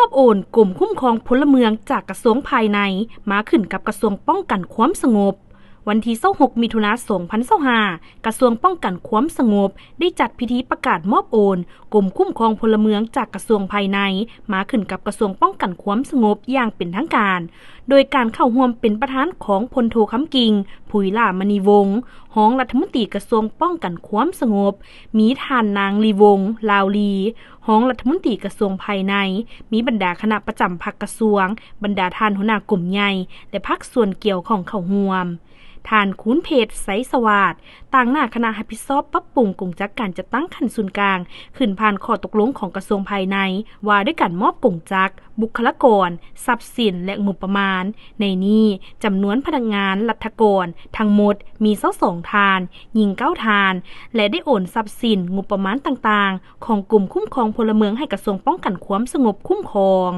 ມອບໂອນກົມຄຸ້ມຄອງພົນລະເມືອງຈາກກະຊວງພາຍໃນ ມາຂຶ້ນກັບກະຊວງປ້ອງກັນຄວາມສະຫງົບ. ວັນທີຊາວຫົກ ມິຖຸນາ ສອງພັນຊາວຫ້າ ກະຊວງປ້ອງກັນຄວາມສະຫງົບ ໄດ້ຈັດພິທີປະກາດມອບໂອນກົມຄຸ້ມຄອງພົນລະເມືອງຈາກກະຊວງພາຍໃນ ມາຂຶ້ນກັບກະຊວງປ້ອງກັນຄວາມສະຫງົບຢ່າງເປັນທາງການ ໂດຍການເຂົ້າຮ່ວມເປັນປະທານຂອງພົນໂທ ຄຳກິ່ງ ຜຸຍຫຼ້າມະນີວົງ ຮອງລັດຖະມົນຕີກະຊວງປ້ອງກັນຄວາມສະຫງົບ, ມີທ່ານນາງ ລີວົງ ລາວລີ ຮອງລັດຖະມົນຕີກະຊວງພາຍໃນ, ມີບັນດາຄະນະປະຈຳພັກກະຊວງ, ບັນດາທ່ານຫົວໜ້າກົມໃຫຍ່ ແລະ ພາກສ່ວນກ່ຽວຂ້ອງເຂົ້າຮ່ວມ. ທ່ານ ຄູນເພັດ ໄຊສະຫວາດ ຕາງໜ້າຄະນະຮັບຜິດຊອບປັບປຸງກົງຈັກການຈັດຕັ້ງຂັ້ນສູນກາງ ຂຶ້ນຜ່ານຂໍ້ຕົກລົງຂອງກະຊວງພາຍໃນ ວ່າດ້ວຍການມອບກົງຈັກ, ບຸກຄະລາກອນ, ຊັບສິນ ແລະ ງົບປະມານ. ໃນນີ້ ຈຳນວນພະນັກງານລັດຖະກອນທັງໝົດມີຊາວສອງທ່ານ, ຍິງເກົ້າທ່ານ ແລະ ໄດ້ໂອນຊັບສິນ, ງົບປະມານຕ່າງໆ ຂອງກົມຄຸ້ມຄອງພົນລະເມືອງໃຫ້ກະຊວງປ້ອງກັນຄວາມສະຫງົບຄຸ້ມຄອງ.